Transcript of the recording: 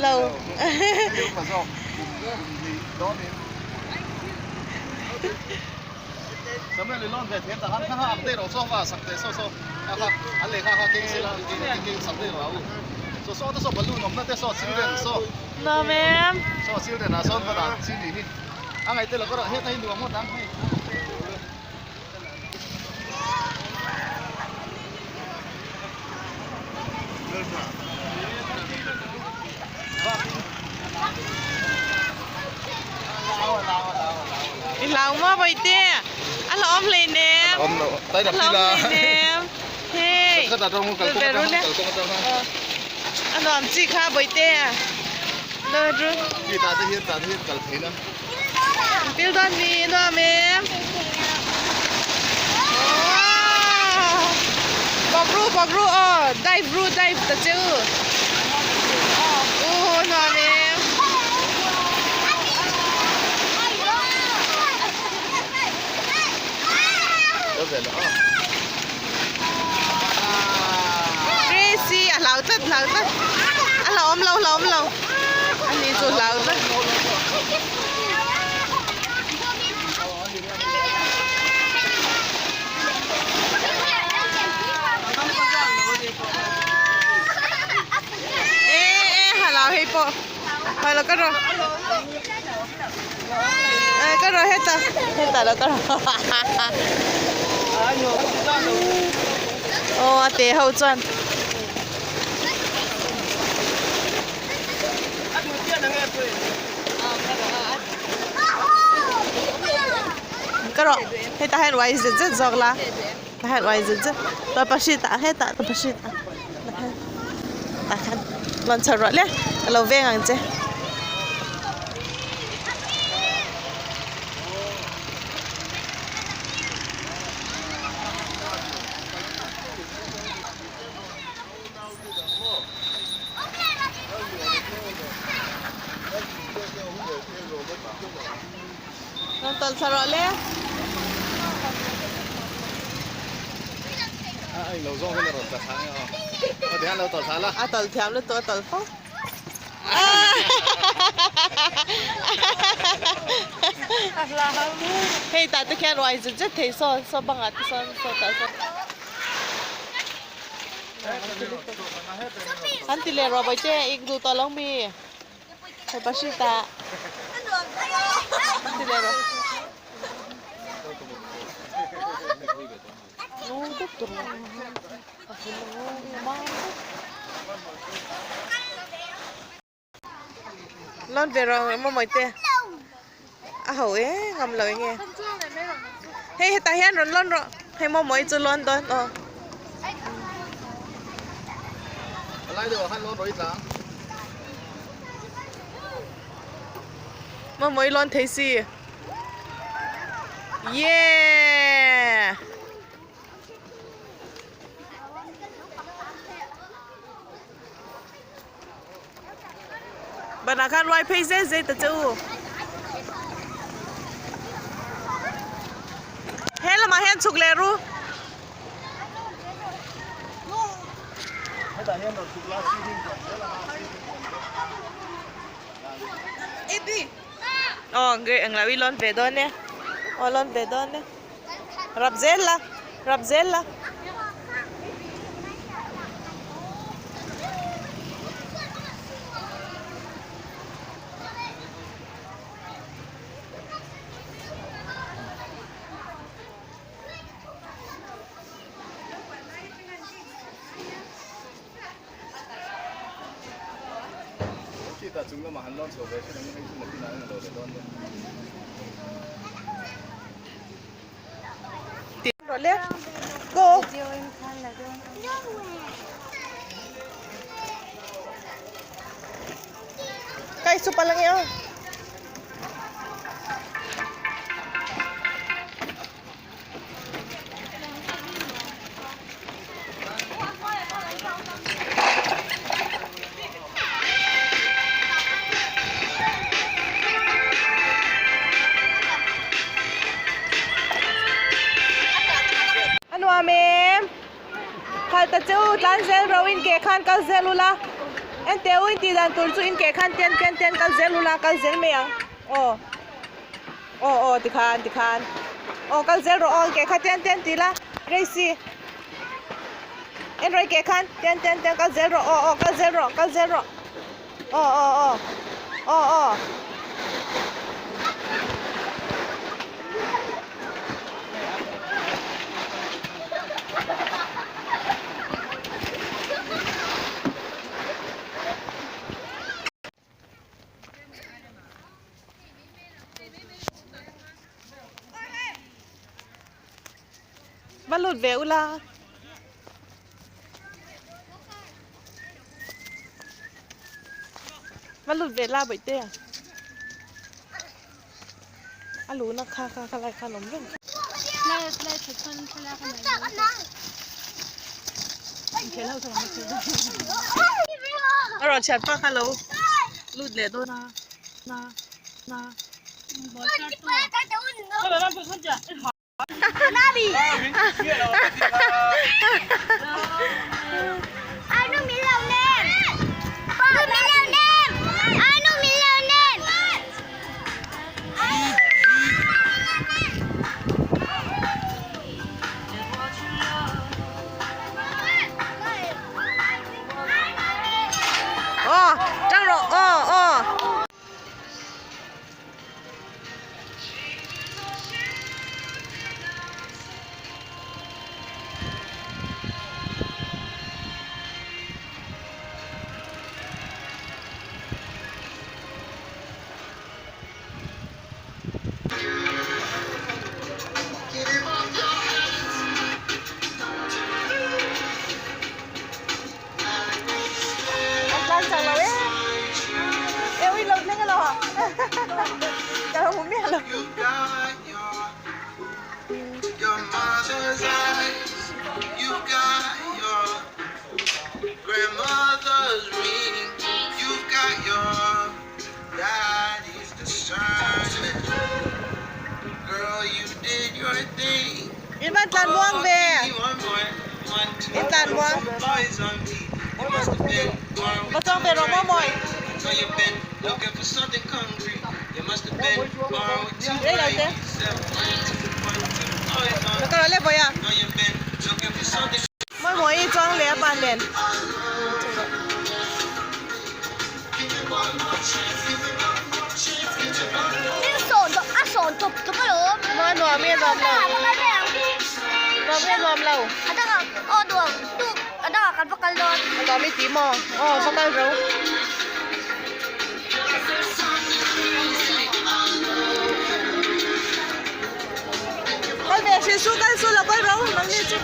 Lo. Nuam em. I hlau maw Bawihte? A hlauhawm hleinem. A hlauhawm hleinem. Hei. A nuam chi kha Bawihte. Pil dawn mi nuam em. Bawk ru bawk ru aw dive ru dive ta che u. U nuam em. Gracie a hlau tlat hlau tlat a hlauhawm lo hlauhawm lo ani chu hlau tlat. E e hlau hei pawh hau lo ka rawh ka rawh hetah hetah lo ka rawh aw a te ho chuan. Ka rawh hetah hian uai zet zet zawk la tah hian uai zet zet tawlhpahrit ah hetah tawlhpahrit ah tah hian rawn chho rawh le ka lo veng ang che. Rawn tawlh thla rawh le. A tawlh thiam lutuk a tawlh fo. Hei tah te khian uai zet zet thei saw saw bangah te sawn saw tah sawn. An ti leh rawh bawihte ik duh tawh lo mi. Hepa hri tah. An ti leh rawh. Lawn ve rawh maw mawite a ho e ngam lo enge hei hetah hian rawn lawn rawh hei maw mawi chu lawn dawn aw. Maw mawi lawn thei si yeah. Banah khan ruai phei zel zel ta che u. He lamah hian chhuk leh ru. Aw nge englo i lawn ve dawn e. Aw lawn ve dawn e. Rap zel la rap zel la. Khitah chung lamah han lawn chho ve thin ang hei chu nakinah an lo leh dawn nia. Rawh le go. Kai su palang e aw. A nuam em? Kal ta chu tlan zel ro in ke khan kal zel ula. En teh u in tih dan tur chu in keh khan tian tian tian kal zel ula kal zel mai ang aw aw aw tikhan tikhan aw kal zel rawh aw keh kha tian tian ti la Gracie en rawh i keh khan tian tian tian kal zel rawh aw aw kal zel rawh kal zel rawh aw aw aw aw aw. Va lut ve ula. Va lut ve la bawihte. A luhna kha kha kha lai khan awm reng. A rawn chhiat pa kha lo lut leh dawn a na na. Aw tang rawh aw aw. An tlan chak lo e. E ui lo thleng alo ha. Ka hmu miah lo. In van tlan muang ve. In tlan muang. Va chuang ve rawh maw mawi. Rei lo te. Lo ka rawh le vawi a. Mawi mawi i chuang leh a pan nen. Mawi nuam nge nuam lo. Nuam nge nuam lo. Nuam i ti maw? Aw va kal ro. Kal ve hri su kal su lo kal ro nang ni chu.